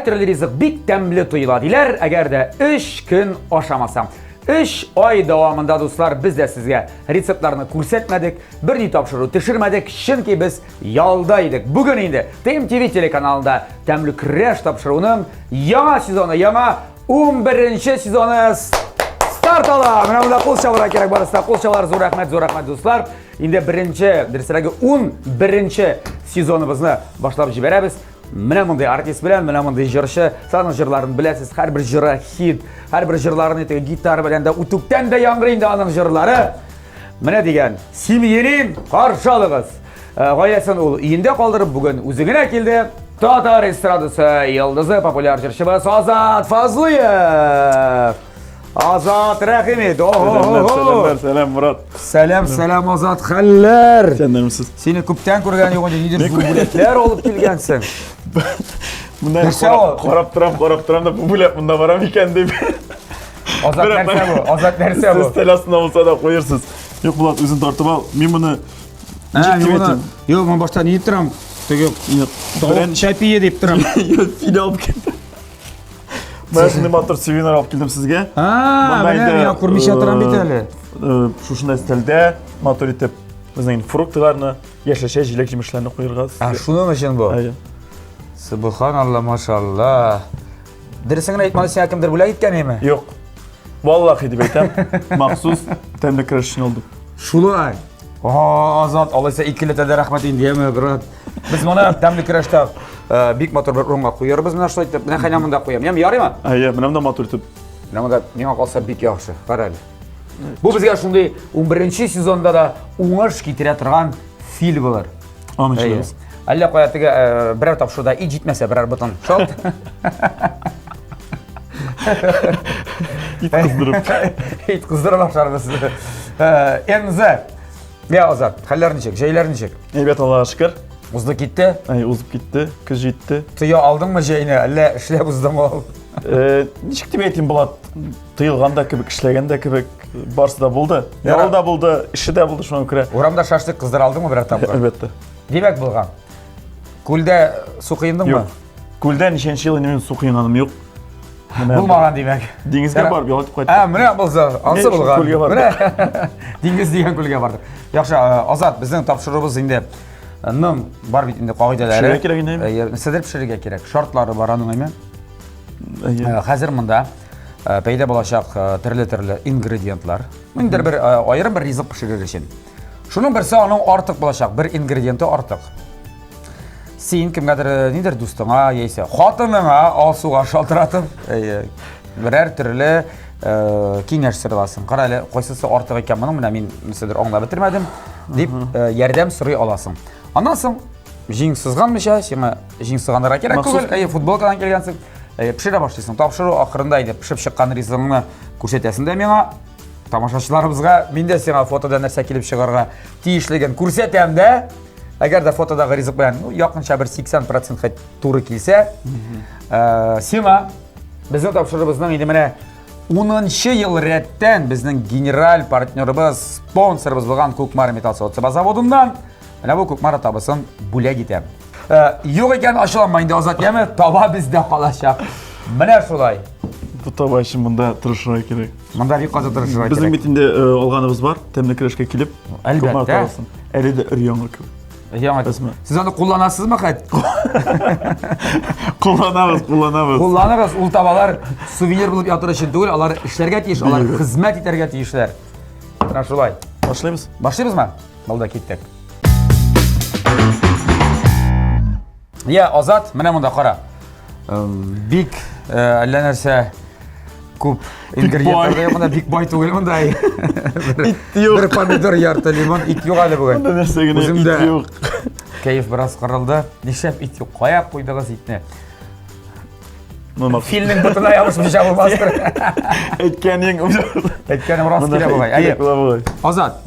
төрле ризык бик тәмле тоела диләр, әгәр дә 3 көн ашамасаң. 3 ай дәвамында, дуслар, без дә сезгә рецептларны күрсәтмәдек, берни тапшыру төшермәдек, чөнки без ялда идек. Бүген инде ТМТВ телеканалында Тәмле көрәш тапшыруының яңа сезоны, яңа 11 сезоны старт ала. Менә монда кул чабырга кирәк барысы да. Кул чабалар, зур рәхмәт, зур рәхмәт, дуслар. Инде беренче, дөресрәге 11 сезоныбызны башлап җибәрәбез. Менә мондый артист белән, менә мондый җырчы. Сез аның җырларын беләсез, һәрбер җыры хит, һәрбер җырларын итеге гитара белән дә үтүктән дә яңгырый инде аның җырлары. Менә дигән семьянин каршы алыгыз. Э, гаиләсен ул өендә калдырып, бүген үзе генә килде. Татар эстрадасы йолдызы, популяр җырчыбыз Азат Фазлыев. Азат, рәхим ит. Сәләмнәр, сәлам, Мурат. Сәлам, сәлам, Азат, хәлләр. Сәләмсез. Сине күптән күргән юк инде, нидер зур бүләкләр алып килгәнсең. Монда карап торам, карап торам да бу бүләк монда барам икән дип. Азат нәрсә бу? Азат нәрсә бу? Сез тел астына булса да куерсыз. Юк, Булат, үзен тартып ал. Мин моны Ничек дип әйтим? Юк, мин башта ни дип торам? Теге тавык чәпие дип торам. Юк, фил алып килдем. Менә шундый матур сувенир алып килдем сезгә. А, менә мин күрмичә торам бит әле. Шушындай өстәлдә матур итеп безнең фруктыларны, яшелчә, җиләк-җимешләрне куярга. А, шуның өчен бу. Әйе. Субханалла, машалла. Дөресен генә әйтмәде, сиңа кемдер бүләк иткән име? Юк. Валлахи дип әйтәм. Махсус тәмле көрәш өчен алдым. Шулай. О, Азат, алайса икеләтә дә рәхмәт инде, яме, брат. Без моны тәмле көрәштә э, бик матур бер урынга куярбыз менә шулай итеп. Менә хәлә монда куям. Яме, ярыймы? Әйе, менә монда матур итеп. Менә монда миңа калса бик яхшы. Кара әле. Бу безгә шундый 11 сезонда да уңыш китерә торган фил булыр. Амин шулай. Әллә кая теге э, берәр тапшыруда ит җитмәсә берәр ботын. Шалт. Ит кыздырып. Ит кыздырып ашарбыз. Э, НЗ. Я, Азат, хәлләр ничек? Җәйләр ничек? Әйбәт, Аллага шөкер. Узды китте? Әй, узып китте, көз җитте. Тоя алдыңмы җәйне, әллә эшләп уздымы ул? Э, ничек дип әйтим, Булат, тыелган да кебек, эшләгән дә кебек, барсы да булды. Ял да булды, эше дә булды, шуңа күрә. Урамда шашлык кыздыра алдыңмы берәр тапкыр? Әлбәттә. Димәк булган. Күлдә су коендыңмы? Юк. Күлдә ничәнче ел инде мин су коенганым юк. Булмаган димәк. Диңгезгә барып ял итеп кайттык. Ә, менә булса, ансы булган. Күлгә бардык. Диңгез дигән күлгә бардык. Яхшы, Азат, безнең тапшыруыбыз инде ның бар бит инде кагыйдәләре. Пешерергә кирәк инде. Әйе, нәрсәдер пешерергә кирәк. Шартлары бар аның әйме. Хәзер монда пәйда булачак төрле-төрле ингредиентлар. Инде бер аерым бер ризык пешерер өчен. Шуның берсе аның артык булачак, бер ингредиенты артык. Син кемгәдер э, нидер дустыңа яисә хатыныңа Алсуга шалтыратып, әйе, берәр төрле э, киңәш сорый аласың. Кара әле, кайсысы артык икән моның, менә мин нәрсәдер аңлап бетермәдем, дип э, ярдәм сорый аласың. Аннан соң җиң сызганмыйча, сиңа җиң сызганырга кирәк түгел, әйе, футболкадан килгәнсең, әйе, пешерә башлыйсың. Тапшыру ахырында инде пешеп чыккан ризыгыңны күрсәтәсең дә миңа. Тамашачыларыбызга мин дә сиңа фотода нәрсә килеп чыгарга тиешлеген күрсәтәм дә. Әгәр дә фотодагы ризык белән ну, якынча бер 80% хәт туры килсә, э, сиңа безнең тапшыруыбызның инде менә 10 ел рәттән безнең генераль партнерыбыз, спонсорыбыз булган Кукмара металл савыт-саба заводыннан менә бу Кукмара табасын бүләк итәм. Э, юк икән, ачуланма инде, Азат, яме, таба бездә калачак. Менә шулай. Бу таба өчен монда тырышырга кирәк. Монда бик каты тырышырга кирәк. Безнең бит инде э, алганыбыз бар, тәмле көрәшкә килеп. Әлбәттә. Әле дә өр яңа кебек. Яңа. Сез аны кулланасызмы хәт? Кулланабыз, кулланабыз. Кулланыгыз, ул табалар сувенир булып ятыр өчен түгел, алар эшләргә тиеш, алар хезмәт итәргә тиешләр. Менә шулай. Башлыйбыз. Башлыйбызмы? Булды, киттек. Я, Азат, менә монда кара. Бик э, әллә нәрсә күп ингредиентлар юк монда, бик бай түгел монда. Ит юк. Бер помидор, ярты лимон, ит юк әле бүген. Монда нәрсә генә ит юк. Кәеф бераз кырылды. Нишләп ит юк? Кая куйдыгыз итне? Филнең ботына ябышмыйча булмастыр. Әйткәнең Әйткәнем рас килә бугай. Әйе. Азат.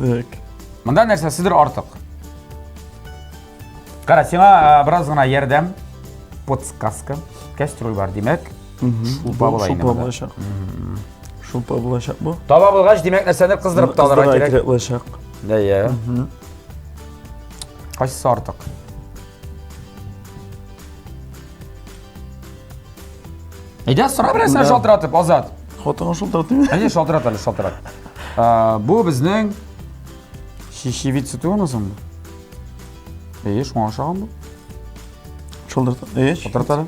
Монда нәрсәседер артык. Кара, сиңа э, бераз гына ярдәм, подсказка. Кәстрүл бар, димәк. Шулпа була инде. Шулпа булачак. Шулпа булачак бу. Таба булгач, димәк, нәрсәне кыздырып та алырга кирәк. Кирәк булачак. Әйе. Кайсысы артык? Әйдә, сора берәрсенә шалтыратып, Азат. Хатынга шалтыратыйм. Әйдә, шалтырат әле, шалтырат. Бу безнең чечевица түгелме соң бу? Әйе, шуңа охшаган бу. Шалтырат. Әйе. Шалтырат әле.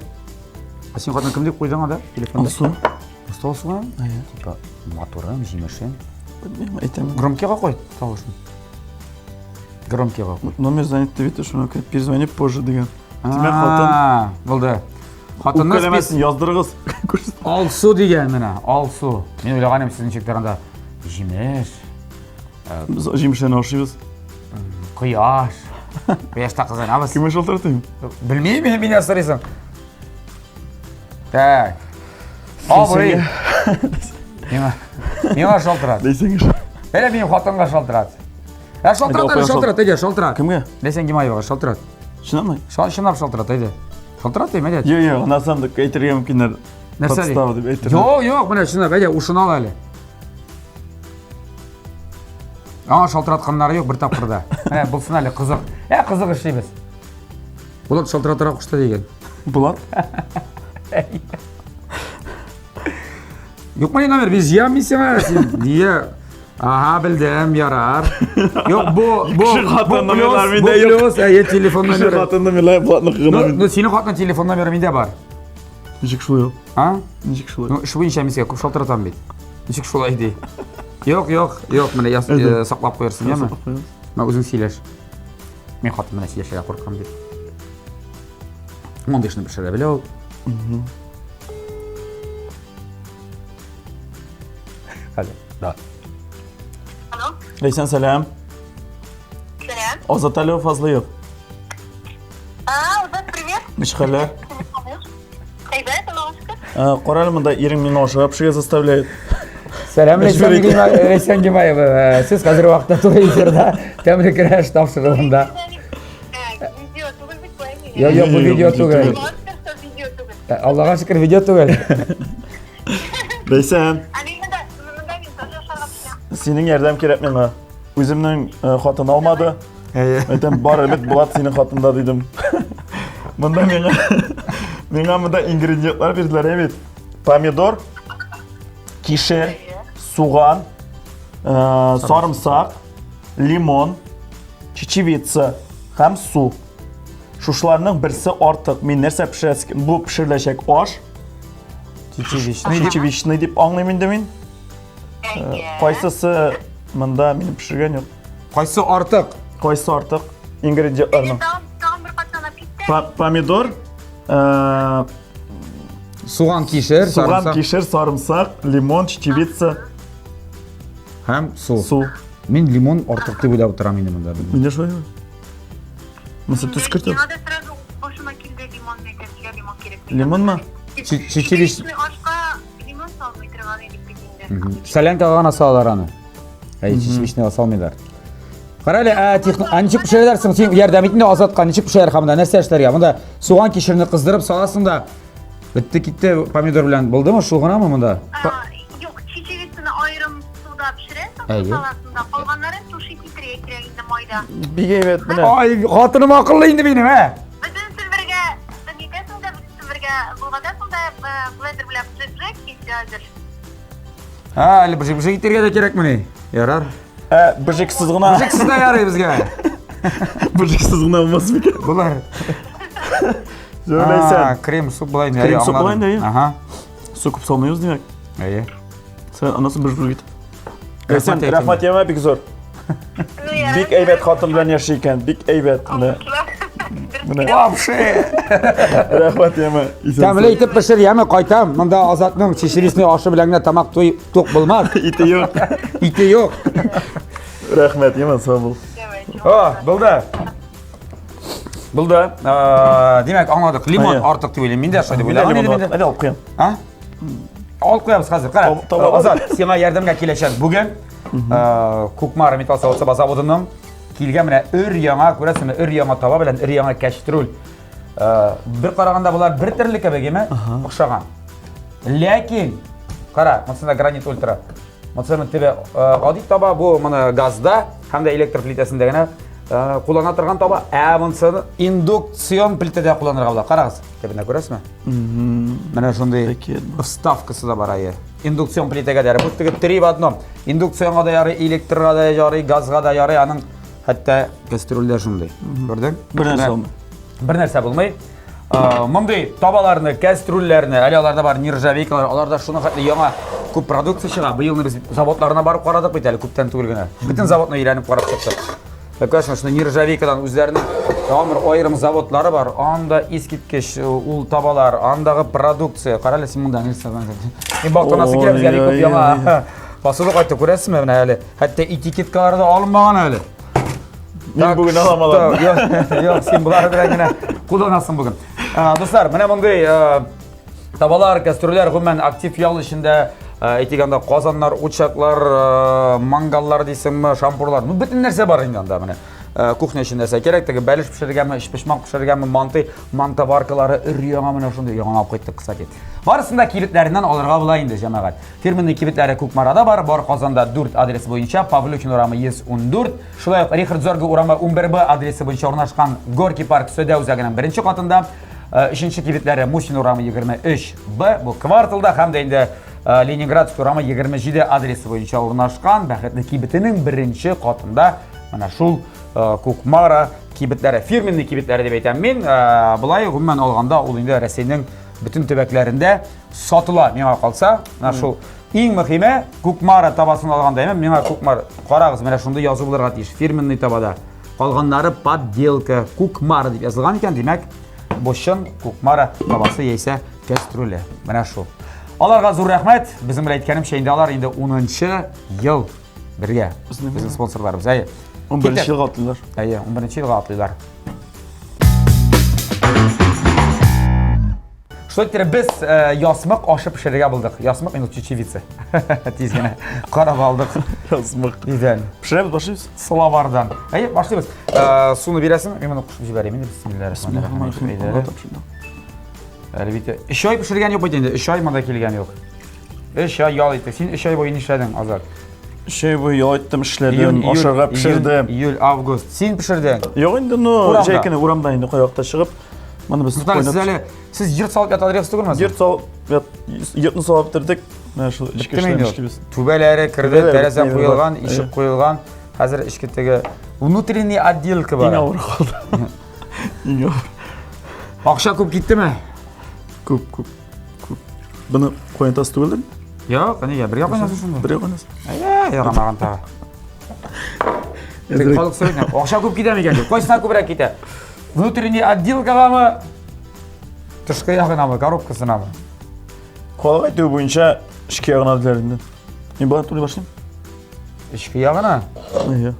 Ә син хатын кем дип куйдың анда телефонда? Алсу. Просто Алсу. Әйе. Типа, матурым, җимешем. Белмим, әйтәм. Громкийга куй тавышын. Громкийга куй. Номер занят дип әйтә, шуңа күрә перезвони позже дигән. Димәк, хатын Булды. Хатынны үпкәләмәсен, яздырыгыз. Алсу дигән менә, Алсу. Мин уйлаган идем, сезнең ничек анда җимеш. Без җимешләрне ашыйбыз. Кояш. Кояшта кызынабыз. Кемгә шалтыратыйм? Белмим, мине сорыйсың. Так. Абый. Миңа миңа шалтырат. Ләйсәнгә Әле минем хатынга шалтырат. Ә шалтырат әле, шалтырат, әйдә, шалтырат. Кемгә? Ләйсән Гимаевага шалтырат. Чынлапмы? Чынлап шалтырат, әйдә. Шалтырат дим, әйдә. Юк, юк, аннан соң әйтергә мөмкиннәр. Нәрсә ди? Подстава дип әйтергә. Юк, юк, менә чынлап, әйдә, ушын ал әле. Аңа шалтыратканнары юк бер тапкыр да. Менә булсын әле кызык. Ә кызык эшлибез. Булат шалтыратырга кушты дигән. Булат? Юк мени номер, без җыям мин сиңа. Син нигә? Ага, белдем, ярар. Юк, бу бу Кеше хатын бу номерлары плюс, миндә бу юк. плюс, әйе, телефон Кеше номеры. хатын номерлары Булатныкы Ну, гына. ну, синең хатның телефон номеры миндә бар. Ничек шулай ул? А? Ничек шулай? Ну, эш буенча мин сиңа күп шалтыратам бит. Ничек шулай ди? Юк, юк, юк, менә яз, Әйдә. саклап куярсың, яме? Саклап куябыз. Менә үзең сөйләш. Мин хатын белән сөйләшергә куркам бит. Мондый эшне пешерә белә ул. Хәзер, да. Алло. Ләйсән, сәлам. Сәлам. Азат Алиев Фазлыев. А, Азат, привет. Ничек хәлләр? Әйбәт, Аллага шөкер. Кара әле монда ирең мине ашыга пешергә заставляет. Сәлам, Мәҗбүр итә. Ләйсән Гимаева. Сез хәзер вакытта туры эфирда Тәмле көрәш тапшыруында. Видео түгел бит бу, әйе. Юк, юк, бу Юк, видео видео түгел. түгел. Аллага шөкер, что видео түгел. Аллага шөкер, видео түгел. Ләйсән, Ә мин монда, монда мин тоже ашарга пешерәм. синең ярдәм кирәк миңа. Үземнең хатын алмады. Әйе. Әйтәм, бар өмет Булат синең хатында дидем. Монда миңа миңа монда ингредиентлар бирделәр, әйе бит. Помидор, кишер, суган, сарымсак, лимон, чечевица һәм су. Шушыларның берсе артык. Мин нәрсә пешерәс, бу пешереләчәк аш. Чечевичный дип. Чечевичный дип аңлыйм инде мин. Әйе. Кайсысы монда минем пешергән юк. Кайсы артык? Кайсы артык ингредиентларның? Тагын тагын бер кат санап китте. Помидор, Суган, кишер, суган, сарымсак кишер, сарымсак, лимон, чечевица, һәм су. су. Мин лимон артык дип уйлап утырам инде монда. Миндә шулай. Монысы төс кертә. Миңа да сразу башыма килде лимон мәйтәм, нигә лимон кирәк? Лимонмы? Чечевичный ашка лимон салмый торган идек бит инде. Солянкага гына салалар аны. Әй, чечевичныйга салмыйлар. Кара әле, ә, техно... ә ничек пешерәләр соң? Син ярдәм ит инде Азатка, ничек пешерәләр һәм монда нәрсә эшләргә? Монда суган кишерне кыздырып саласың да, бетте китте помидор белән. Булдымы? Шул гынамы монда? Юк, чечевицаны аерым суда пешерәсең, Әйе. саласың да, калганнарын тушить итәргә кирәк инде майда. Бик әйбәт менә. Ай, хатыным акыллы инде минем, ә? Бөтенесен бергә нитәсең дә, бөтенесен бергә болгатасың да, блендер белән бжик-бжик, и все әзер. Ә, әле бжик-бжик итәргә дә кирәкмени? Ярар. Ә, бжиксыз гына. Бжиксыз да ярый безгә. Бжиксыз гына булмас микән? Булар. Ләйсән. Крем суп була инде. Крем суп була инде, әйе. Ага. Су күп салмыйбыз димәк. Әйе. Сен анасы бж-бж ит. Ләйсән, Рәхмәт рәхмәт яма бик зур. Бик әйбәт хатын белән яши икән, бик әйбәт. Менә. Менә. Вообще. Рәхмәт яма. Тәмле итеп пешер, яме кайтам. Монда Азатның чечевичный ашы белән генә тамак туй тук булмас. Ите юк. Ите юк. Рәхмәт, яма, сау бул. О, булды. Булды. Димәк, аңладык. Лимон артык дип уйлыйм. Мин дә шулай дип уйлаган идем инде. Әйдә алып куям. А? Алып куябыз хәзер. Кара. Азат, сиңа ярдәмгә киләчәк бүген. Кукмара металл савыт-саба заводының килгән менә өр яңа, күрәсеңме, өр яңа таба белән өр яңа кәчтрүл. Бер караганда болар бер төрле кебек, әйме? Охшаган. Ләкин, кара, монысында гранит ультра. Монысының төбе гади таба, бу моны газда һәм дә электр плитәсендә генә. э, куллана торган таба, ә монысы индукцион плитәдә кулланырга була. Карагыз, төбенә күрәсезме? Менә шундый вставкасы да бар әйе. Индукцион плитәгә дә ярый. Бу теге три в одном. Индукционга да ярый, электрга да ярый, газга да ярый. Аның хәтта кастрюльдә шундый. Күрдең? Бер нәрсә булмый. Бер нәрсә булмый. Мондый табаларны, кәстрүлләрне, әле аларда бар нержавейкалар, аларда шуның хәтле яңа күп продукция чыга. Быелны без заводларына барып карадык бит әле күптән түгел генә. Бөтен заводны өйрәнеп карап чыктык. Конечно, шуны нержавейкадан үзләренең тагын бер аерым заводлары бар. Анда искиткеч ул табалар, андагы продукция. Кара әле син монда нәрсә. Мин бактанасы килә безгә бик күп яңа посуда кайтты, күрәсезме менә әле. Хәтта этикеткалары да алынмаган әле. Мин бүген алам аларны. Юк, юк, син болар белән генә кулланасың бүген. Дуслар, менә мондый табалар, кәстрүлләр гомумән актив ял эчендә, әйтик анда казаннар, учаклар, мангаллар дисеңме, шампурлар. Ну, бөтен нәрсә бар инде анда менә. Кухня өчен нәрсә кирәк, теге бәлеш пешерергәме, өчпочмак пешерергәме, манты, мантоваркалары өр-яңа менә шундый яңа алып кайттык, кстати. Барысын да кибетләреннән алырга була инде, җәмәгать. Фирменный кибетләре Кукмарада бар, бар Казанда 4 адресы буенча, Павлюхин урамы 114, шулай ук Рихард Зорге урамы 11Б адресы буенча урнашкан Горький парк сәүдә үзәгенең беренче катында, э, өченче кибетләре Мусин урамы 23Б, бу кварталда һәм дә инде э, Ленинградский урамы 27 адресы буенча урнашкан Бәхетле кибетенең беренче катында менә шул э, Кукмара кибетләре, фирменный кибетләре дип әйтәм мин. Болай гомумән алганда ул инде Рәсәйнең бөтен төбәкләрендә сатыла миңа калса, менә шул иң мөһиме Кукмара табасын алганда, әмма миңа Кукмар, карагыз, менә шундый язу булырга тиеш, фирменный табада. Калганнары подделка, Кукмара дип язылган икән, димәк, бу чын Кукмара табасы яисә кәстрүле. Менә шул. Аларга зур рәхмәт. Безнең белән әйткәнемчә, инде алар инде 10 ел бергә. Безнең спонсорларыбыз. Әйе. 11 елга атлыйлар. Әйе, 11 елга атлыйлар. Шулай иттереп без э, ясмык ашы пешерергә булдык. Ясмык инде чечевица. Тиз генә карап алдык. Ясмык. Тиздән. Пешерәбез, башлыйбыз. Словардан. Әйе, башлыйбыз. Э, суны бирәсең, мин моны кушып җибәрәм инде. Бисмиллаһир-рахманир-рахим. Әле бит 3 ай пешергән юк бит инде. 3 ай монда килгән юк. 3 ай ял иттек. Син 3 ай буе нишләдең, Азат? 3 ай буе ял иттем, эшләдем, ашарга пешердем. Июль, август. Син пешердең. Юк инде, ну, җәй көне урамда инде кайвакытта чыгып, моны без Сез әле Сез йорт салып ята дирәсез түгелме? Йорт салып ят, йортны салып бетердек. Менә шул эчке эшләрне эшлибез. Түбәләре керде, тәрәзә куелган, ишек куелган. Хәзер эчке теге внутренний отделка бар. Иң авыр калды. Иң авыр. Акча күп киттеме? Күп, күп, күп. Буны кайнатасы түгелдер? Юк, нигә? Бергә кайнатасың шунда. Бергә кайнатасың. Әйе, ярамаган тагы. Халык сорый, акча күп китә микән дип. Кайсына күбрәк китә? Внутренний отделкагамы? Тышкы ягынамы, коробкасынамы? Халык әйтүе буенча эчке ягына диләр инде. Мин болай түли башлыйм. Эчке ягына? Әйе.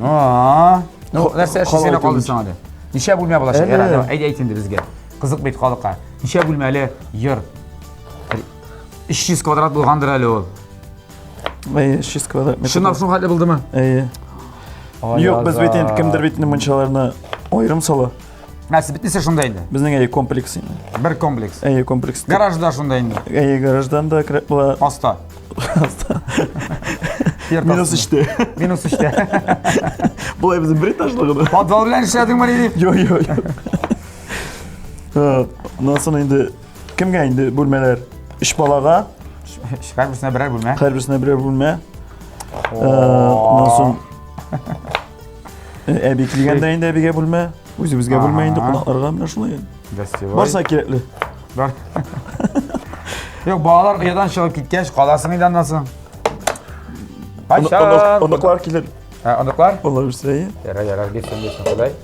А, ну, нәрсә эшлисең калды соң әле? Ничә бүлмә булачак? Ярар, әйдә әйт инде безгә. Кызык бит халыкка. Ничә бүлмәле йорт? 300 квадрат булгандыр әле ул. Әйе, 300 квадрат метр. Чынлап шул хәтле булдымы? Әйе. Юк, без бит инде кемдер бит инде мунчаларны аерым сала. Ә, сез бөтенесе шунда инде? Безнең әйе комплекс инде. Бер комплекс. Әйе, комплекс. Гаражда шунда инде. Әйе, гараждан да кереп була. Аста. Аста. Минус өчтә. Минус өчтә. Болай безнең бер этажлы гына. Подвал белән эшләдеңме ни? Юк, юк, юк. Моннан соң инде кемгә инде бүлмәләр? Өч балага. Һәрберсенә берәр бүлмә. Һәрберсенә берәр бүлмә. Моннан соң Әби килгәндә инде әбигә бүлмә, үзебезгә бүлмә инде кунакларга менә шулай. Гостевой. Барса кирәкле. Бар. Юк, балалар оядан чыгып киткәч, каласың инде аннан соң. Кайчан? Оныклар килер. Ә, оныклар? Алла бирсә, әйе. Ярар, ярар, бирсен, бирсен, Ходай.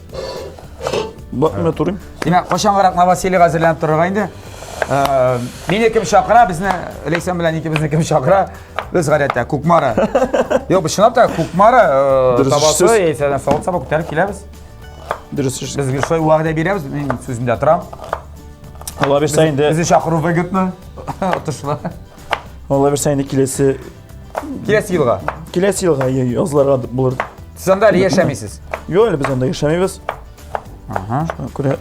Бак, менә турыйм. Димәк, кайчангарак новосельега әзерләнеп торырга инде? Мине кем чакыра, безне Ләйсән белән икебезне кем чакыра? Без гадәттә Кукмара. Юк, без чынлап та Кукмара табасы, яисә савыт-саба күтәреп киләбез. Дөрес. Без шулай вәгъдә бирәбез, мин сүземдә торам. Алла бирсә инде. Безне чакыру выгодно. Отышлы. Алла бирсә инде киләсе Киләсе елга. Киләсе елга язларга булыр. Сез анда әле яшәмисез? Юк, әле без анда яшәмибез. Ага. Күрә.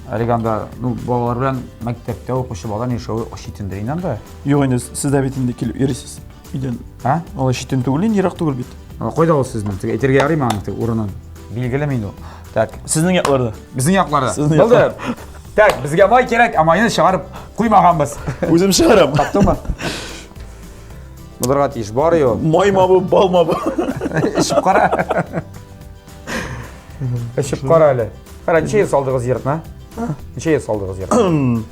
Әлеге анда, ну, балалар белән мәктәптә укучы балалар яшәве читендер инде анда. Юк инде, сез дә бит инде килеп йөрисез өйдән. А? Алай читен түгел инде, ерак түгел бит. Кайда ул сезнең? Теге әйтергә ярыймы аның теге урынын? Билгелеме инде ул? Так. Сезнең якларда. Безнең якларда. Сезнең Булды. Так, безгә май кирәк, ә майны чыгарып куймаганбыз. Үзем чыгарам. Таптыңмы? Булырга тиеш. Бар юк. Майма бу, балма бу. Эчеп кара. Эчеп кара әле. Кара, ничә ел салдыгыз йортны? Ничә ел салдыгыз йортны?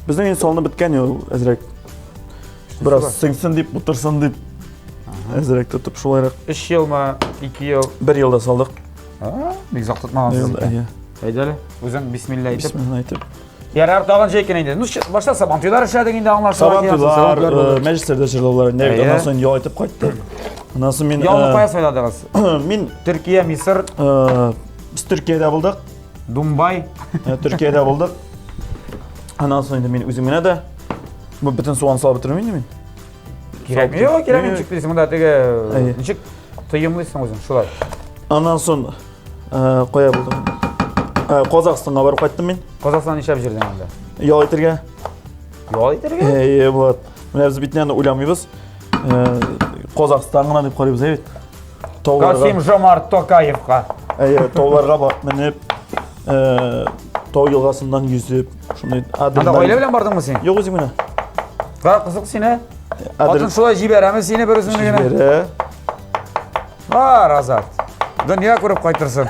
Безнең инде салынып беткән ел әзрәк. Бераз сеңсен дип, утырсын дип. Әзрәк тотып шулайрак. 3 елмы, 2 ел? Бер елда салдык. Бик озак тотмагансыз икән. Әйдә әле, үзең бисмилла әйтеп. Бисмилла әйтеп. Ярар, тагын җәй көне инде. Ну, башта сабантуйлар эшләдең инде, аңлашыла. Сабантуйлар, мәҗлесләрдә җырлаулар инде. Аннан соң ял итеп кайттык. Аннан соң мин Ялны кая сайладыгыз? Мин Төркия, Мисыр. Без Төркиядә булдык. Думбай. Төркиядә булдык. Аннан соң инде мин үзем генә дә бу бөтен суган салып бетермим инде мин. Кирәкми, юк, кирәкми, ничек дисең, монда теге ничек тоемлыйсың үзең шулай. Аннан соң кая булдым? Казахстанга барып кайттым мин. Казахстан нишләп җөрдең анда? Ял итәргә. Ял итәргә? Әйе, Булат. Менә без бит инде уйламыйбыз. Казахстан гына дип карыйбыз, әйе бит. Тауларга. Касим Жомарт Токаевка. Әйе, тауларга барып менеп, тау елгасыннан йөзеп, шундый. Анда гаилә белән бардың син? Юк, үзем генә. Кара кызык сине. Хатын шулай җибәрәме сине бер үзеңне генә? Җибәрә. Бар, Азат. Дөнья күреп кайтырсың.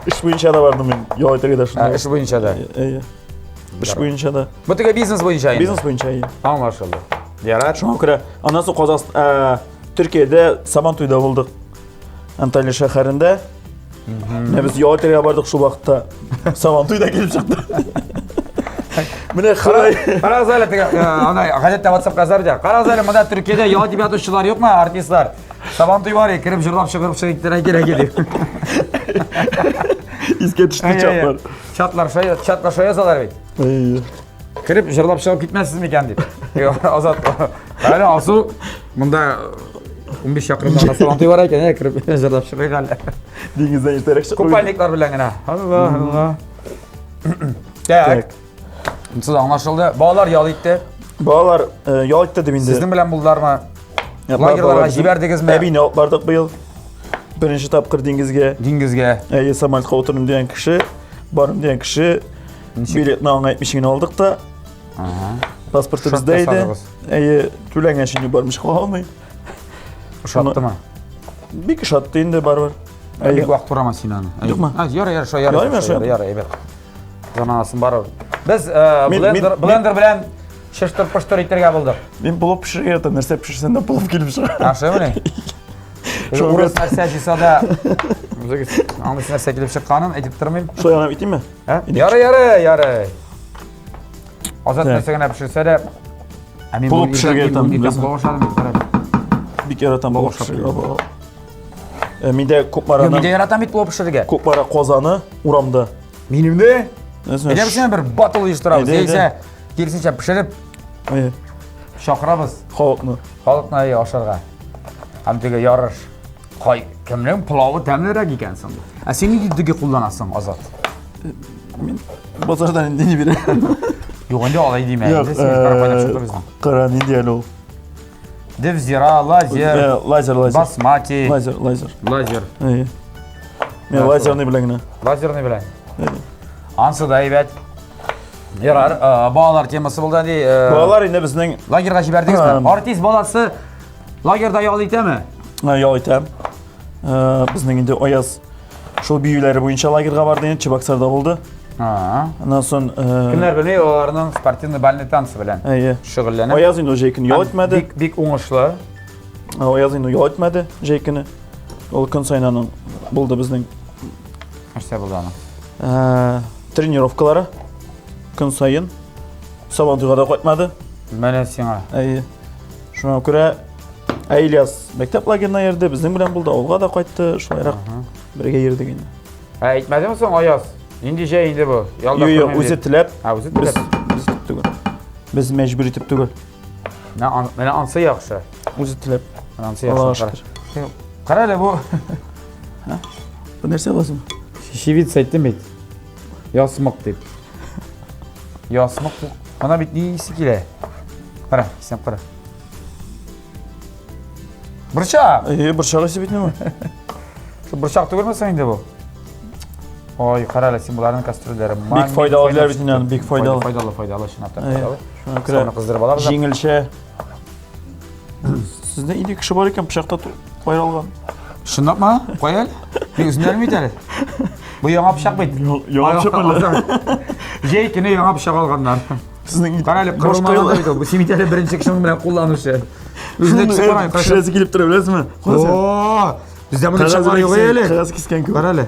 Эш буенча да бардым мин. Ял итәргә дә шунда. Эш буенча да. Әйе. Эш буенча да. Бу теге бизнес буенча инде. Бизнес буенча, әйе. Аңлашылды. Ярар. Шуңа күрә аннан соң Казахстан, Төркиядә Сабантуйда булдык. Анталия шәһәрендә. Менә без ял итәргә бардык шул вакытта. Сабантуй да килеп чыкты. Менә Ходай. Карагыз әле теге, ана гадәттә WhatsApp язар бит. Карагыз әле, монда Төркиядә ял итеп ятучылар юкмы, артистлар? Сабантуй бар, кереп җырлап чыгып чыгып китәргә кирәк иде. Искә төште чатлар. Чатлар шай, чатлар шай язалар бит. Кереп җырлап чыгып китмәссез микән дип. Азат. Әле Алсу монда 15 чакрымда гына Сабантуй бар икән, ә кереп җырлап чыгыйк әле. Диңгездән иртәрәк чыгып. Купальниклар белән генә. Алла, Алла. Так. Сез аңлашылды. Балалар ял итте. Балалар ял итте дип инде. Сезнең белән булдылармы? Лагерьларга җибәрдегезме? Әбине алып бардык быел. Беренче тапкыр диңгезгә. Диңгезгә. Әйе, самолетка утырдым дигән кеше, барым дигән кеше билетны аңа әйтмичә генә алдык та. Паспорты бездә иде. Әйе, түләнгән инде бармыйча кала алмый. Ошаттымы? Бик ошатты инде барыбер. Бик вакыт урама син аны. Юкмы? Ярый, ярый, шо, ярый, ярый, ярый, әйбәт. Заманасын барыбер. Без блендер, блендер белән шыштыр-пыштыр итәргә булдык. Мин плов пешерергә яратам, нәрсә пешерсәм дә плов килеп чыга. А, шулаймыни? Урыс нәрсә җыйса да, үзегез аңлыйсыз нәрсә килеп чыкканын әйтеп тормыйм. Шулай гына итимме? Ярый, ярый, ярый. Азат нәрсә генә пешерсә дә, ә мин плов пешерергә яратам. Плов ашадым, бик яратам плов пешерергә. Миндә Кукмараның Мин дә яратам бит плов пешерергә. Кукмара казаны урамда. Минем дә. Әйдә без бер батл оештырабыз. Яисә киресенчә пешереп чакырабыз. Халыкны. Халыкны әйе ашарга. Һәм теге ярыш. Кай кемнең пылавы тәмлерәк икән соң? Ә син нинди дөге кулланасың, Азат? Мин базардан инде ни бирә. Юк, инде алай димә. Инде син кара чыкты безнең. Кара нинди әле ул? Девзира, лазер. Лазер, лазер. Басмати. Лазер, лазер. Лазер. Әйе. Мин лазерный белән генә. Лазерный белән. Ансы да әйбәт. Ярар, балалар темасы булды инде. Балалар инде безнең лагерьга җибәрдегезме? Артист баласы лагерьда ял итәме? Ял итә. Безнең инде Аяз шул биюләре буенча лагерьга барды инде, Чебоксарда булды. Аннан соң Кемнәр белми, аларның спортивный бальный танцы белән Әйе. шөгыльләнә. Аяз инде җәй көне ял итмәде. Бик бик уңышлы. Аяз инде ял итмәде җәй көне. Ул көн саен аның булды безнең. Нәрсә булды аның? Тренировкалары көн саен. Сабантуйга да кайтмады. Менә сиңа. Әйе. Шуңа күрә ә Ильяс мәктәп лагерена йөрде, безнең белән булды, авылга да кайтты, шулайрак бергә йөрдек инде. Ә әйтмәдеме соң Аяз? Нинди җәй инде бу? Ялда Юк, юк, үзе теләп. Ә, үзе теләп. Без, без түгел. Без мәҗбүр итеп түгел. Менә, менә ансы яхшы. Үзе теләп. Менә ансы яхшы. Кара әле бу. Бу нәрсә булсын? Чечевица әйттем бит. Ясмык дип. Ясмык. Ана бит ни исе килә? Кара, иснәп кара. Борчак. Әйе, борчак исе бит инде бу. Шул борчак түгелме соң инде бу? Ой, кара әле син боларның кастрюльләре. Бик файдалы диләр бит инде, бик файдалы. Файдалы, файдалы, чынлап та Әйе. файдалы. Шуңа күрә Суны кыздырып алабыз. да. Җиңелчә. Сездә өйдә кеше бар икән, пычакта кайралган. Чынлапмы? Кая әле? Мин үзем дә белмим бит әле. Бу яңа пычак бит. Яңа пычак әле. Җәй көне яңа пычак алганнар. Сезнең Кара әле, кырылмаган да бит ул. Бу син бит әле беренче кеше белән кулланучы. Үзенә төшеп карай, кара. Пешерәсе килеп тора, беләсезме? Кара син. О, бездә мондый пычаклар юк әле. Кагаз кискән күп. Кара әле.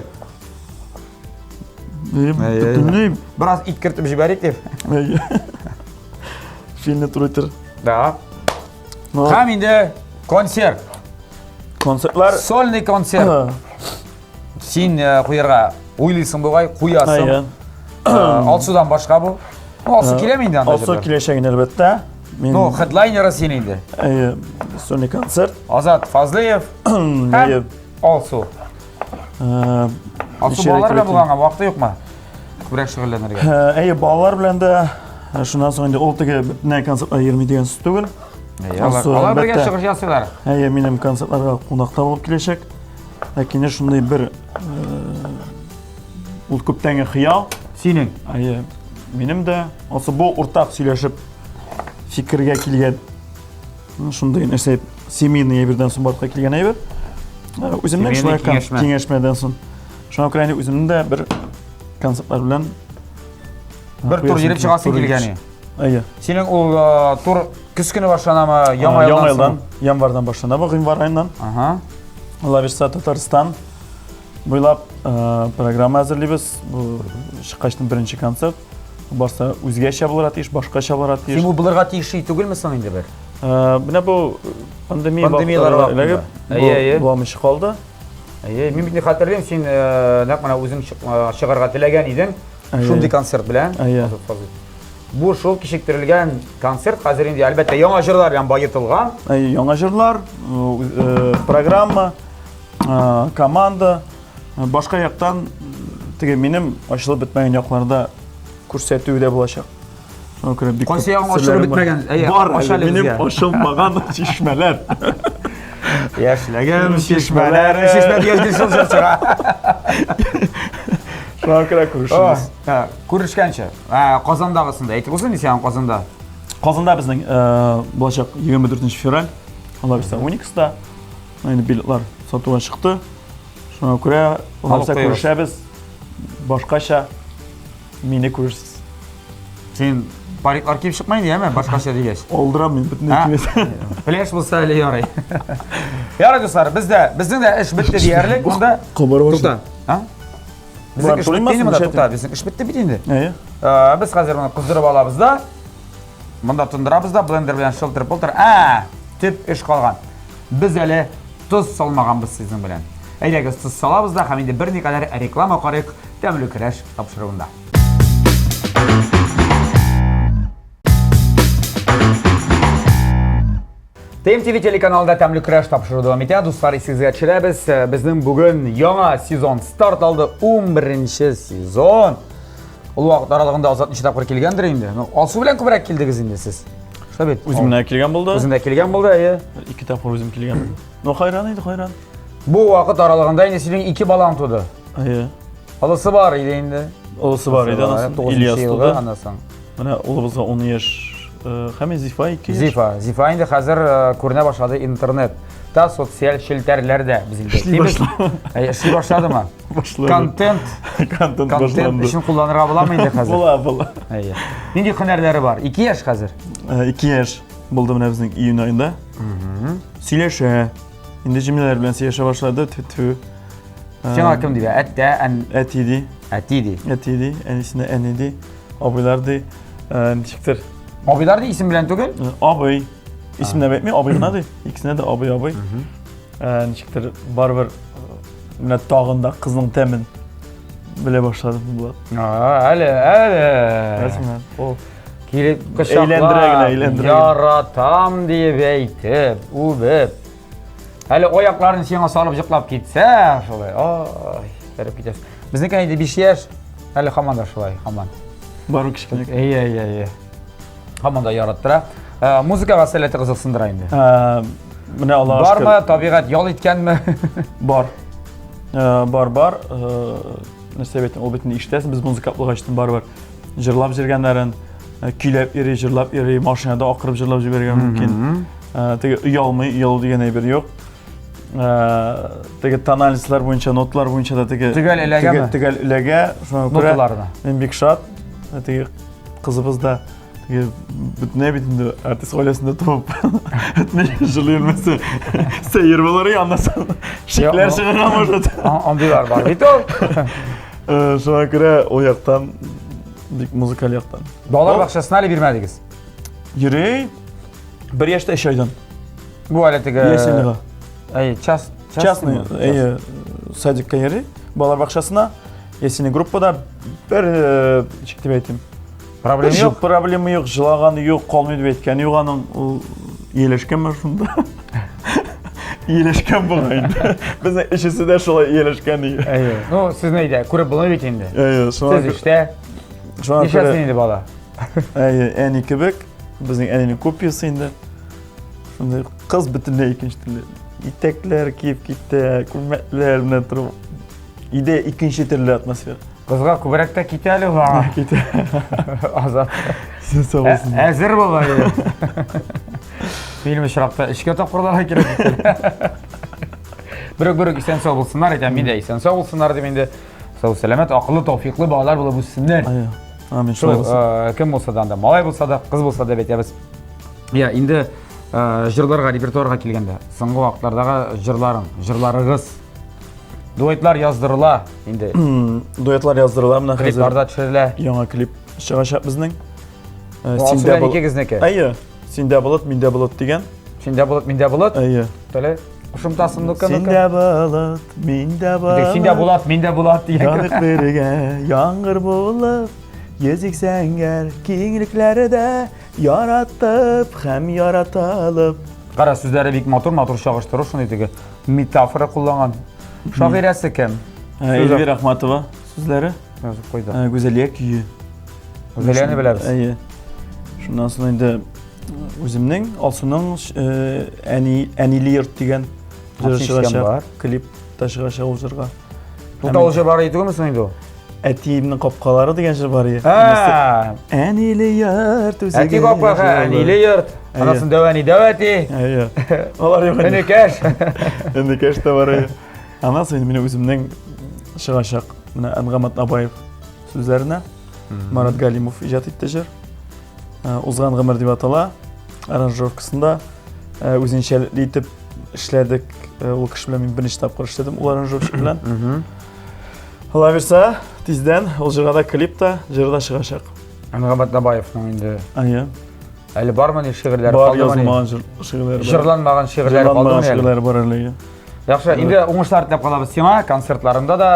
Бөтенләй. Бераз ит кертеп җибәрик дип. Фильмне туры итер. Да. Һәм инде концерт. Концертлар. Сольный концерт. Син э, куярга уйлыйсың бугай, куясың. Э, Алсудан башка бу. Ну, Алсу киләме инде анда? Алсу киләчәк инде, әлбәттә. Мин... Ну, хедлайнеры син инде. Әйе, сольный концерт. Азат Фазлыев һәм Алсу. Э, Алсу балалар белән булганга вакыты юкмы? Күбрәк шөгыльләнергә. Әйе, балалар белән дә шуннан соң инде ул теге бөтенләй концертка йөрми дигән сүз түгел. Әйе, алар бергә чыгыш ясыйлар. Әйе, минем концертларга кунакта булып киләчәк. Ләкин шундый бер ул күптәнге хыял. Синең? Әйе, минем дә. Алсу бу уртак сөйләшеп фикергә килгән шундый нәрсә семейный әйбердән соң барлыкка килгән әйбер. Үземнең шулай киңәшмәдән соң. Шуңа күрә инде үземнең дә бер концертлар белән бер тур йөреп чыгасың килгән. Әйе. Синең ул тур көз көне башланамы, яңа елдан? Яңа елдан, январьдан башлана бу, гыйнвар аеннан. Ага. Алла бирса, Татарстан буйлап программа әзерлибез. Бу чыккачтан беренче концерт. Барса үзгәчә булырга тиеш, башкача булырга тиеш. Син бу булырга тиеш түгелме соң инде бер? Менә бу пандемия пандемияләр вакытында Әйе, әйе. Буламыйча калды. Әйе, мин бит хәтерлим, син нәкъ менә үзең чыгарга теләгән идең. Шундый концерт белән. Әйе. Бу шул кичектерелгән концерт хәзер инде әлбәттә яңа җырлар белән баетылган. Әйе, яңа җырлар, программа, команда, башка яктан теге минем ачылып бетмәгән якларда күрсәтү дә булачак. Шуңа күрә бик Кайсы ягың ачылып бетмәгән? Әйе, бар әле минем ачылмаган чишмәләр. Яшьлегем чишмәләре, чишмә дигән шул җыр чыга. Шуңа күрә күрешербез. Күрешкәнче. Казандагысында әйтеп булсын сиңа Казанда. Казанда безнең булачак 24 февраль. Алла бирсә, Уникста. Инде билетлар сатуга чыкты. Шуңа күрә алла күрешәбез. Башкача мине күрерсез. Син париклар киеп чыкма инде, яме, башкача дигәч. Алдырам мин бөтенләй кимәс. Пляж булса әле ярый. Ярый, дуслар, бездә, безнең дә эш бетте диярлек. Монда Кабар башлады. А? Безнең эш бетте инде монда, тукта, безнең эш бетте бит инде. Әйе. Без хәзер моны кыздырып алабыз да, монда тондырабыз да, блендер белән шылтыр-пылтыр. Ә, төп эш калган. Без әле тоз салмаганбыз сезнең белән. Әйдәгез, тоз салабыз да һәм инде берникадәр реклама карыйк Тәмле көрәш тапшыруында. ТМТВ телеканалында Тәмле көрәш тапшыруы дәвам итә. Дуслар, исегезгә төшерәбез. Э, безнең бүген яңа сезон старт алды. 11 сезон. Ул вакыт аралыгында Азат ничә тапкыр килгәндер инде? Ну, Алсу белән күбрәк килдегез инде сез. Шулай бит? Үзем генә килгән булды. Үзем дә килгән булды, әйе. Ике тапкыр үзем килгән. Ну, хайран иде, хайран. Бу вакыт аралыгында инде синең ике балаң туды. Әйе. Олысы бар иде инде. Олысы бар иде, анасы Ильяс туды. Анасы. Менә улыбызга 10 яшь, э, һәм Зифа 2 яшь. Зифа, Зифа инде хәзер э, күренә башлады интернет та социаль челтәрләрдә без инде. Эшли башлады. Эшли башладымы? Башлады. Контент. Контент Контент өчен кулланырга буламы инде хәзер? Була, була. Әйе. Нинди һөнәрләре бар? 2 яшь хәзер. 2 э, яшь булды менә безнең июнь аенда. Сөйләшә. Инде җөмләләр белән сөйләшә башлады. Тфү. Сиңа кем ди? Әттә, ән... Әти ди. Әти ди. Әти ди, әнисенә әни ди, абыйлар ди. Э, ничектер. Абыйлар ди исем белән түгел? Э, абый. Исемләп әйтми, абый гына ди. Икесенә дә абый, абый. Э, ничектер барыбер менә тагын да кызның тәмен белә башладым Булат. Әле, әле. Рәсемнән. Ул килеп кочаклап, әйләндерә генә, әйләндерә. Яратам дип әйтеп, үбеп. Әле аякларын сиңа салып йоклап китсә, шулай, ой, кереп китәсең. Безнеке инде 5 яшь, әле һаман да шулай, һаман. Бару кечкенә. Әйе, әйе, әйе. Һаман да яраттыра. Э, музыкага сәләте кызыксындыра инде. Э, Менә Аллага шөкер. Бармы, табигать ял иткәнме? Бар. Э, бар, бар. Э, нәрсә бит, ул бит инде ишетәсең, без музыка булгач барыбер җырлап җөргәннәрен, э, көйләп йөри, җырлап йөри, машинада акырып җырлап җибәрергә мөмкин. Теге оялмый, оялу дигән әйбер юк. Теге тональностьлар буенча, ноталар буенча да теге төгәл эләгәме? Төгәл эләгә. Шуңа күрә ноталарны. Мин бик шат. Теге кызыбыз да теге бөтенләй бит инде артист гаиләсендә туып, бөтенләй җылы йөрмәсә сәер булыр и аннан соң шикләр чыгарга может. Андыйлар бар бит ул. Шуңа күрә ул яктан бик музыкаль яктан. Балалар бакчасына әле бирмәдегез? Йөри. Бер яшьтә өч айдан. Бу әле теге... Ясельныйга. Әй, час, частный, әйе, садикка йөри, балалар бакчасына. Ясельный группада бер, ничек дип әйтим, Проблема юк. Проблема юк, жылаганы юк, калмый дип әйткәне юк аның. Ул ияләшкәнме шунда? Ияләшкән бугай инде. Безнең өчесе дә шулай ияләшкән. Әйе. Ну, сезне әйдә, күреп булмый бит инде. Әйе, шуңа. Сез эштә. Шуңа күрә. Инде бала? Әйе, әни кебек, безнең әнинең копиясе инде. Шундый кыз бөтенләй икенче төрле. Итәкләр киеп китә, күлмәкләр менә торып. Өйдә икенче төрле атмосфера. Кызга күбрәк тә китә әле ул аңа. Китә. Азат. Син сау булсын. Әзер бул әле. Минем очракта өчкә тапкырларга кирәк. Берүк-берүк исән сау булсыннар, әйтәм, мин дә исән сау булсыннар дип инде. Сау сәламәт, акыллы, тәүфиклы балалар булып үссеннәр. Амин, шулай булсын. Э, кем булса да анда, малай булса да, кыз булса да әйтәбез. Я, инде э, җырларга, репертуарга килгәндә, соңгы вакытлардагы җырларың, җырларыгыз дуэтлар яздырыла инде. Дуэтлар яздырыла менә хәзер. Клиплар да төшерелә. Яңа клип чыгачак безнең. Э, Синдә булып икегезнеке. Әйе. Синдә болыт, миндә болыт дигән. Синдә болыт, миндә болыт. Әйе. Төле. Кушымтасын ну-ка, ну-ка. Синдә болыт, миндә болыт. Синдә булат, миндә булат дигән. Янык бергә яңгыр булып, йөзик зәңгәр киңлекләрдә яратып һәм яраталып. Кара, сүзләре бик матур, матур чагыштыру, шундый теге метафора кулланган. Шагыйрәсе кем? Эльвира Ахматова сүзләре. Язып куйды. Гүзәлия көе. Гүзәлияне беләбез. Әйе. Шуннан соң инде үземнең Алсуның әни әниле йорт дигән җыры чыгачак. Клип та чыгачак ул җырга. Тукта ул җыр бар түгелме соң инде ул? Әтиемнең капкалары дигән җыр бар иде. Әниле йорт үзегез. Әти капкага, әниле йорт. Анасын дәү әни, дәү әти. Әйе. Алар юк. Энекәш. Энекәш тә бар. Аннан соң инде минем үземнең чыгачак менә Әнгам Атнабаев сүзләренә Марат Галимов иҗат итте җыр. Э, узган гомер дип атала. Аранжировкасында э, үзенчәлекле итеп эшләдек. Э, ул кеше белән мин беренче тапкыр эшләдем ул аранжировщик белән. Алла бирсә, тиздән ул җырга да клип та, җыр да чыгачак. Әнгам Атнабаевның инде. Әйе. Әле бармы ни шигырьләре? Бар язылмаган шигырьләре. Җырланмаган шигырьләре калдымы? Җырланмаган шигырьләре бар әле. Яхшы, инде уңышлар теләп калабыз сиңа, концертларында да,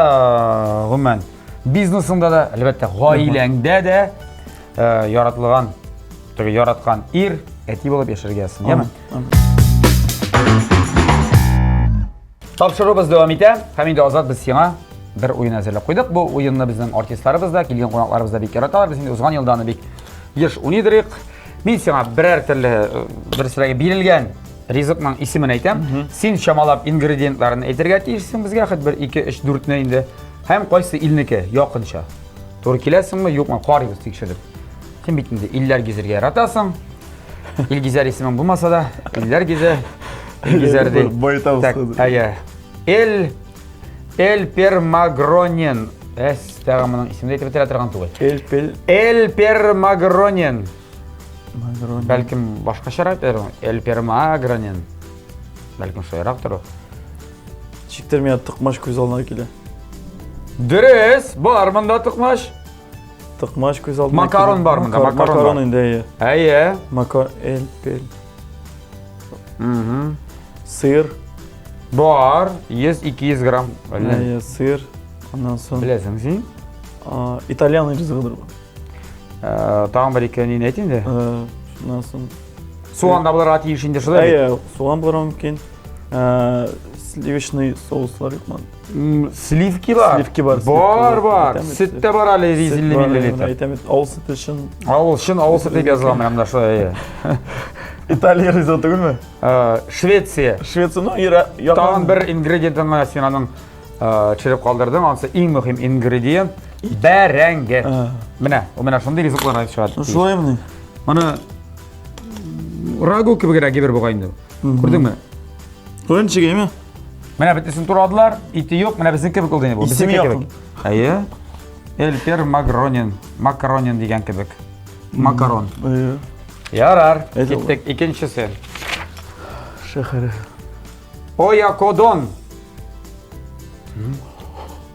гомумән, бизнесыңда да, әлбәттә, гаиләңдә дә э, яратылган, теге яраткан ир, әти булып яшәргә язсын, яме? Тапшыруыбыз дәвам итә. Һәм инде Азат без сиңа бер уен әзерләп куйдык. Бу уенны безнең артистларыбыз да, килгән кунакларыбыз да бик яраталар. Без инде узган елда аны бик еш уйныйдырык. Мин сиңа берәр төрле э, бер бирелгән ризыкның исемен әйтәм. Син чамалап ингредиентларын әйтергә тиешсең безгә, хоть бер, ике, өч, дүртне инде. Һәм кайсы илнеке якынча. Туры киләсеңме, юкмы, карыйбыз тикшереп. Син бит инде илләр гизергә яратасың. Илгизәр исемең булмаса да, илләр гизә. Илгизәр ди. Байтабыз. Так, әйе. Эль Эль Пермагронен. Эс, тагы моның исемен әйтеп бетерә торган түгел. Эль Пел Эль Пермагронен. Бәлкем башкачарак әйтер. Эль Пермагронен. Бәлкем шулайрак торыр. Ничектер миңа токмач күз алдына килә. Дөрес, бар монда токмач. Токмач күз алдына. Макарон бар монда, макарон. Макарон инде, әйе. Әйе. Макар, эль, пел. Угу. Сыр. Бар, 100-200 грамм. Әйе, сыр. Аннан соң. Беләсең син? Итальян ризыгыдыр бу. Э, тагын бер ике нин әйт инде. Э, шуннан соң. Суган да булырга тиеш инде шулай. Әйе, суган булырга мөмкин. Э, сливочный соуслар юкмы? Сливки бар. Сливки бар. Бар, бар. Сөт тә бар әле 150 миллилитр. Әйтәм, авыл сөте чын. Авыл чын авыл сөте дип язылган менә монда шулай. Италия ризыгы түгелме? Швеция. Швеция, ну, якын. Тагын бер ингредиентын гына син аның төшереп калдырдың. Ансы иң мөһим ингредиент бәрәңге. Менә, менә шундый ризыклар чыга. Шулаймыни? Моны рагу кебегрәк әйбер бугай инде. Күрдеңме? Куен чигәйме? Менә бөтенесен турадылар, ите юк, менә безнең кебек ул инде бу. Исеме Безнеке кебек. Әйе. Эльпер Магронин, Макаронин дигән кебек. Макарон. Әйе. Ярар, Әйдә, киттек икенчесе. Шәһәре. Оякодон.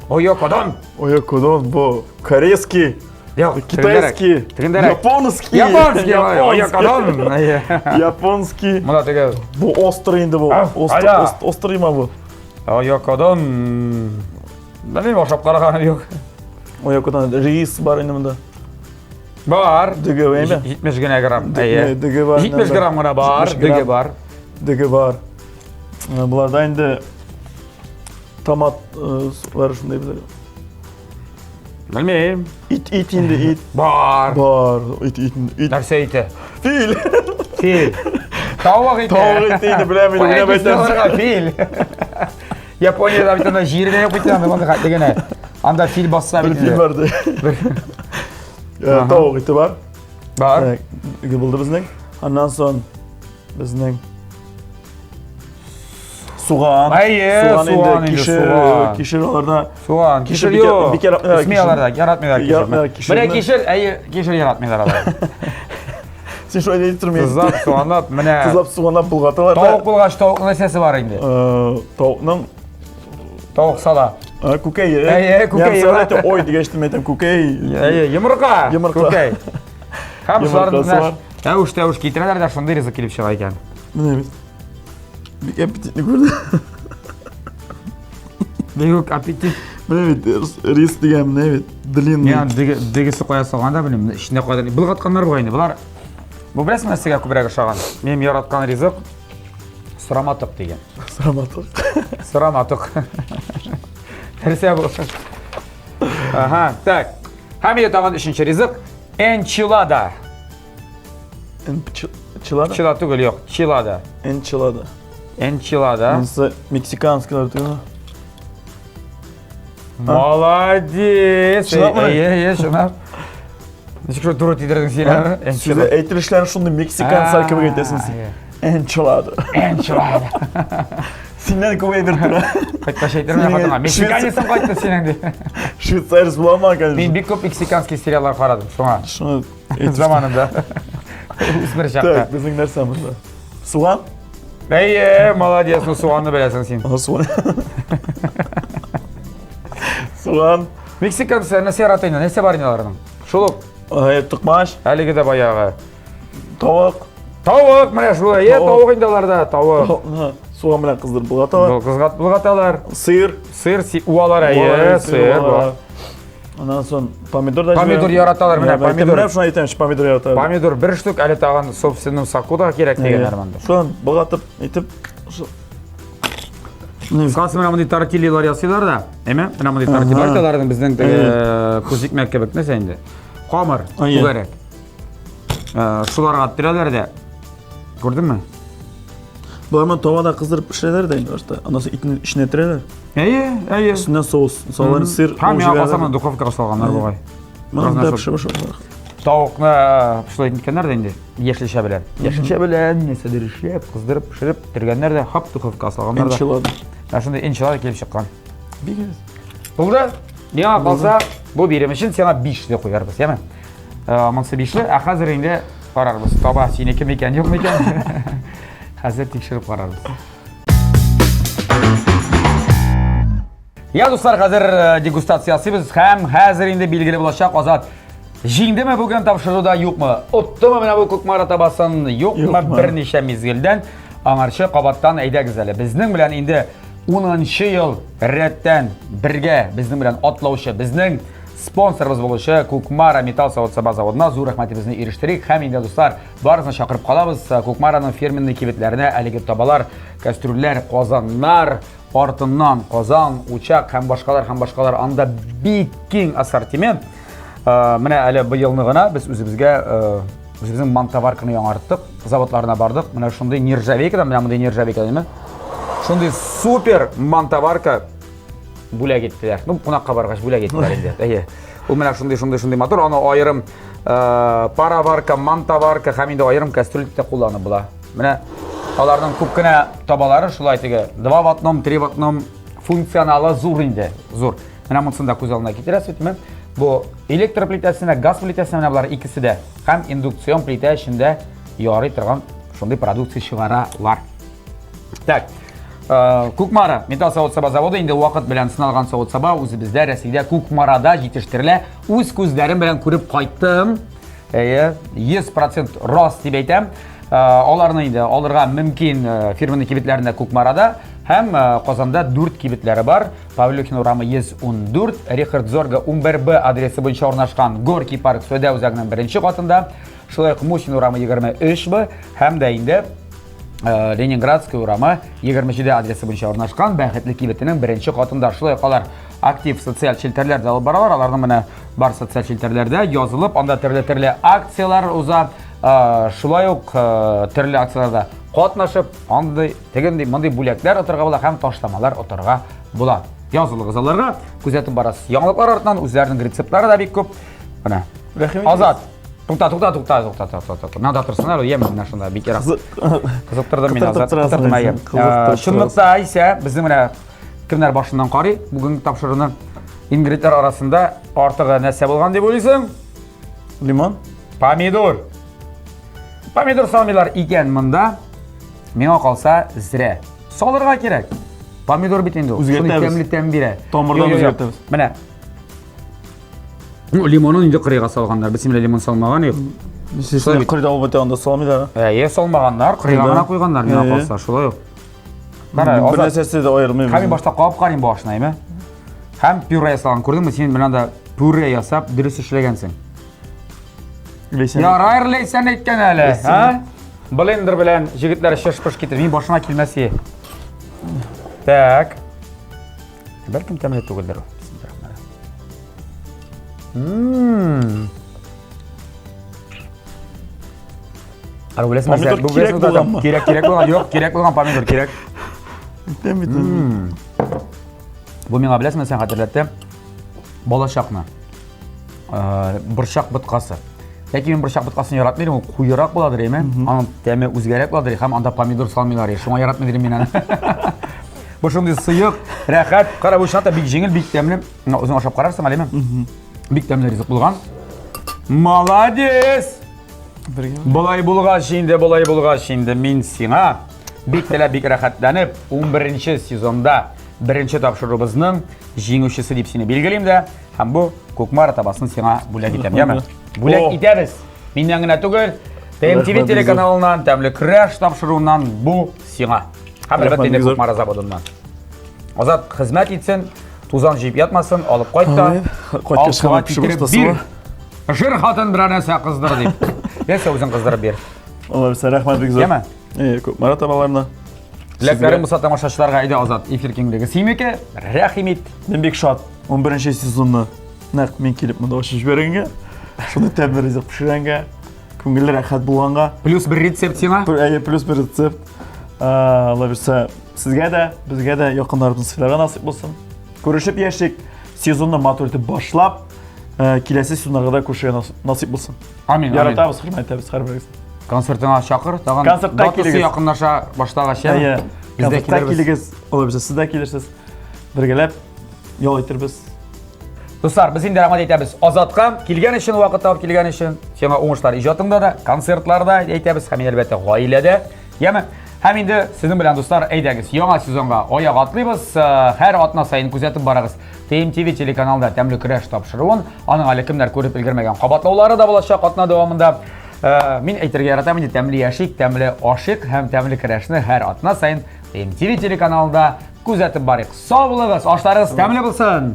Оякодон. Оякодон бу корейский, Юк, китайский, тегендәрәк. японский. Японский, оякодон. Әйе. Японский. Монда теге Бу острый инде бу. А, Острый, айда. острый ма бу? Оякодон. Белмим, ашап караганым юк. Оякодон рис бар инде монда. Бар. Дөге әйме? 70 генә грамм. Әйе. Дөге бар. 70 грамм гына бар, 70 дөге грамм. бар. Дөге бар. Буларда инде томат бар шундай бер. Белмим. Ит, ит инде, ит. Бар. Бар, ит, ит, ит. Нәрсә ите? Фил. Фил. Тавык ите. Тавык ите инде, беләм инде, Кая уйнап китте әйтәм. аларга фил? Япониядә бит анда җир дә юк бит анда мондый хәтле генә. Анда фил басса Бер бит. фил инде. бар ди. Тавык ите бар. Бар. Дөге булды безнең. Аннан соң безнең суган. Әйе, суган инде, суган инде, кишер, суган. кишер аларда. Суган, Кишер кишер бик- юк. бик яратмыйлар Үсми кишер. аларда, яратмыйлар кишер. Яратмыйлар кишерне. Менә кишер, әйе, кишер яратмыйлар алар. Син шулай әйтеп тормыйсың. Тозлап, суганлап, менә. Тозлап, суганлап болгаталар да. Тавык булгач, тавыкның нәрсәсе бар инде? Тавыкның Тавык сала. Күкәй. Әйе, күкәй. Мин әйтәм, ой дигәч тә әйтәм, күкәй. Әйе, йомырка. Йомырка. Күкәй. Һәм шуларны Йомыркасы бар. тәвеш-тәвеш китерәләр дә шундый ризык килеп чыга икән. Менә бит. Бик аппетитный күренә. Бик үк аппетит. Менә бит рис дигән менә бит длинный. Мин аны дегесе кая салган да белмим. Эчендә кайдан болгатканнар бугай инде. Болар бу беләсеңме нәрсәгә күбрәк ошаган? Минем яраткан ризык сыраматык дигән. Сыраматык. Сыраматык. Нәрсә бу? Ага, так. Һәм инде тагын өченче ризык энчилада. Энчилада? Чила түгел, юк, чилада. Энчилада. Энчилада. Монысы мексиканскийлар түгелме? Молодец! Чынлапмы? Әйе, әйе, чынлап. Ничек шулай туры тидердең син аны? Сүзе әйтелешләрен шундый мексиканцлар кебек әйтәсең син. Энчилада. Энчилада. Синнән күп әйбер тора. Кайткач әйтермен хатынга. Мексиканецың кайтты синең ди. Швейцарец була алмаган, конечно. Мин бик күп мексиканский сериаллар карадым, шуңа. Шуны әйтеп Заманында. Үсмер чакта. Так, безнең нәрсә монда? Суган? Әйе, молодец, ну суганны беләсең син. Ага, суган. Суган. Мексиканцы нәрсә ярата инде, нәрсә бар инде аларның? Шул ук, Ай, токмач, әлеге дә баягы. тавык. Тавык, менә шулай, е, Тавык. тавык инде аларда, тавык. Тавыкны суган белән кыздырып болгаталар. Кызгат болгаталар. Сыр. Сыр си уалар, әйе, сыр бар. Аннан соң помидор да Помидор яраталар, менә помидор. Менә шуны әйтәм, помидор яраталар. Помидор бер штук, әле тагын собственным соку да кирәк дигәннәр монда. Шуны болгатып, итеп, Кыскасы менә мондый тортильялар ясыйлар да. Әйме? Менә мондый тортильялар аларның безнең теге күз икмәк кебек нәрсә инде. Камыр, түгәрәк. Шуларга төрәләр дә. Күрдеңме? Болар моны тавада кыздырып пешерәләр дә инде башта. Аннан соң итне эченә төрәләр. Әйе, әйе. Өстенә соус салалар, сыр. Һәм миңа калса моны духовкага салганнар бугай. Моны да пешерә башладылар. Тавыкны шулай иткәннәр дә инде, яшелчә белән. Яшелчә белән нәрсәдер эшләп, кыздырып, пешереп, төргәннәр дә, хап духовкага салганнар да. Энчилада. Ә шундый энчилада килеп чыккан. Бик әйбәт. Булды. Миңа калса, бу бирем өчен сиңа 5 ле куярбыз, яме? Монысы 5 ле, ә хәзер инде карарбыз. Таба синеке микән, юк микән? Хәзер тикшереп карарбыз. Я, дуслар, хәзер дегустация ясыйбыз һәм хәзер инде билгеле булачак Азат җиңдеме бүген тапшыруда, юкмы? Оттымы менә бу Кукмара табасын, юкмы? Берничә мизгелдән аңарчы кабаттан әйдәгез әле. Безнең белән инде 10 ел рәттән бергә безнең белән атлаучы, безнең спонсорыбыз булучы Кукмара металл савыт-саба заводына зур рәхмәтебезне ирештерик. Һәм инде, дуслар, барысын чакырып калабыз Кукмараның фирменный кибетләренә әлеге табалар, кәстрүлләр, казаннар, артыннан казан, учак һәм башкалар һәм башкалар. Анда бик киң ассортимент. Менә әле быелны гына без үзебезгә Үзебезнең мантоварканы яңарттык, заводларына бардык. Менә шундый нержавейкадан, менә мондый нержавейка димме? Шундый супер мантоварка бүләк иттеләр. Ну, кунакка баргач бүләк иттеләр инде. Әйе. Ул менә шундый, шундый, шундый матур. Аны аерым э, пароварка, мантоварка һәм инде аерым кастрюль дә кулланып була. Менә аларның күп кенә табалары шулай теге 2 в одном, 3 в одном функционалы зур инде, зур. Менә монысын да күз алдына китерәсез битме? Бу электр плитәсенә, газ плитәсенә менә болар икесе дә һәм индукцион плитә эчендә ярый торган шундый продукция чыгаралар. Так, э, Кукмара металл савыт-саба заводы инде вакыт белән сыналган савыт-саба үзебездә Рәсәйдә Кукмарада җитештерелә. Үз күзләрем белән күреп кайттым. Әйе, 100% рас дип әйтәм. Э, аларны инде алырга мөмкин э, фирменный кибетләрендә Кукмарада һәм Казанда 4 кибетләре бар. Павлюхин урамы 114, Рихард Зорга 11Б адресы буенча урнашкан Горький парк сәүдә үзәгенең беренче катында, шулай ук Мусин урамы 23Б һәм дә инде Э, Ленинградская урамы 27 адресы буенча урнашкан Бәхетле кибетенең беренче катында. Шулай ук алар актив социаль челтәрләрдә алып баралар. Аларның менә бар социаль челтәрләрдә язылып, анда төрле-төрле акцияләр уза. Э, шулай ук э, төрле акцияләрдә катнашып, андый, тегендей, мондый бүләкләр отырга була һәм ташламалар отырга була. Язылыгыз аларга, күзәтеп барасыз. Яңалыклар артыннан үзләренең рецептлары да бик күп. Менә. Азат, Тукта, тукта, тукта, тукта, тукта, тукта. Менә торсын әле, яме менә шунда бик ерак. Кызыктырдым мин Азат. Кызыктырдым әйе. Чынлыкта исә безнең менә кемнәр башыннан карый бүгенге тапшыруны ингредиентлар арасында артыгы нәрсә булган дип уйлыйсың? Лимон. Помидор. Помидор салмыйлар икән монда. Миңа калса, зрә. Салырга кирәк. Помидор бит инде ул. Үзгәртәбез. Тәмле тәм бирә. Тамырдан үзгәртәбез. Менә Ну, лимонын инде кырыйга салганнар. Без менә лимон салмаган идек. Шулай кырыйда алып бетә, анда салмыйлар. Әйе, салмаганнар, кырыйга гына куйганнар, миңа калса, шулай ук. Кара, бер нәрсәсе дә аермый. Һәм башта кабып карыйм башына, әйме? Һәм пюре ясаган, күрдеңме? Син менә анда пюре ясап дөрес эшләгәнсең. Ярар, Ләйсән әйткән әле, а? Блендер белән җегетләр шыш-пыш китер. Мин башына килмәс. Так. Бәлкем тәмле түгелдер ул. Ммм. Ары беләсеңме, Помидор бу кирәк беләсеңме, булганмы? Кирәк, кирәк булган, юк, кирәк булган помидор кирәк. Тәм бит. Бу миңа беләсеңме, сен хәтерләтте. Балачакны. Э, борчак боткасы. Ләкин мин борчак боткасын яратмыйм, ул куерак буладыр, әйме? Аның тәме үзгәрәк буладыр, һәм анда помидор салмыйлар, шуңа яратмыйм мин аны. Бу шундый сыек, рәхәт. Кара, бу чынлап та бик җиңел, бик тәмле. Менә үзең ашап карарсың, әлеме? Бик тәмле ризык булган. Молодец! Болай булгач инде, болай булгач инде мин сиңа бик теләп, бик рәхәтләнеп 11 сезонда беренче тапшыруыбызның җиңүчесе дип сине билгелим дә һәм бу Кукмара табасын сиңа бүләк итәм, яме? Бүләк итәбез. Миннән генә түгел, ТМТВ телеканалыннан, тәмле көрәш тапшыруыннан бу сиңа. Һәм әлбәттә инде Кукмара заводыннан. Азат хезмәт итсен, тузан җыеп ятмасын, алып кайт та. Кайткач кына пешеп бир. Жир хатын берәр нәрсә кыздыр дип. Ясә үзең кыздырып бир. Алла бирсә, рәхмәт бик зур. Яме? Э, Кукмара табаларына. Теләкләрең булса тамашачыларга әйдә Азат, эфир киңлеге синеке, рәхим ит. Мин бик шат. 11 сезонны нәкъ мин килеп монда ачып җибәргәнгә, шундый тәмле ризык пешергәнгә, Күңел рәхәт булганга. Плюс бер рецепт сиңа. Әйе, плюс бер рецепт. Алла бирсә, сезгә дә, безгә дә якыннарыбызны сыйларга насыйп булсын. Күрешеп яшик, сезонны матур итеп башлап, киләсе сезоннарга да күрешергә насыйп булсын. Амин. Яратабыз, хөрмәт итәбез һәрберегезне. Концертыңа чакыр, тагын Концертка килегез. якынлаша башлагач, әйе. Концертка килегез, Алла бирсә, сез дә килерсез. Бергәләп ял итербез. Дуслар, без инде рәхмәт әйтәбез Азатка, килгән өчен, вакыт табып килгән өчен. Сиңа уңышлар иҗатыңда да, концертларда әйтәбез һәм әлбәттә гаиләдә. Яме? Һәм инде сезнең белән, дуслар, әйдәгез, яңа сезонга аяк атлыйбыз. Э, һәр атна саен күзәтеп барыгыз. TMTV телеканалында тәмле көрәш тапшыруын, аның әле кемнәр күреп өлгермәгән кабатлаулары да булачак атна дәвамында. Э, мин әйтергә яратам инде тәмле яшик, тәмле ашыйк һәм тәмле көрәшне һәр атна саен TMTV телеканалында күзәтеп барыйк. Сау булыгыз, ашларыгыз тәмле булсын!